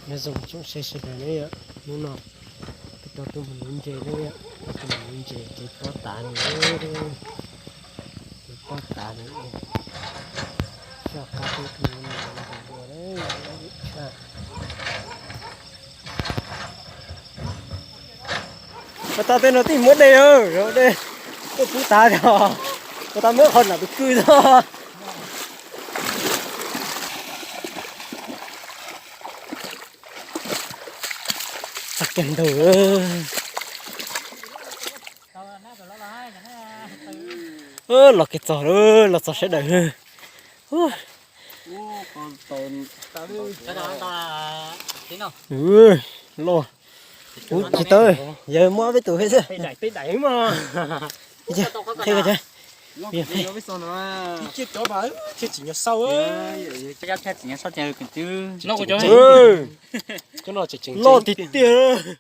Nyob zoo tsoom saib sawv daws na yom, hnub no peb tau tuaj mus nuv ntses na yom, tau tuaj mus nuv ntses ces pob tav no, ces pob tav no, soj qab tuaj mus nuv ntses dua na. Pas tas tej no tij muab de, de tuaj pub tav os, pas tas muab qhov nam tus kwj xwb. Txog kiag ntug, los kev txog lawm, los txog sawv daws. Loj, kuv tsis tau, yawg muab peb tus peb xwb. Loj tiag tiag.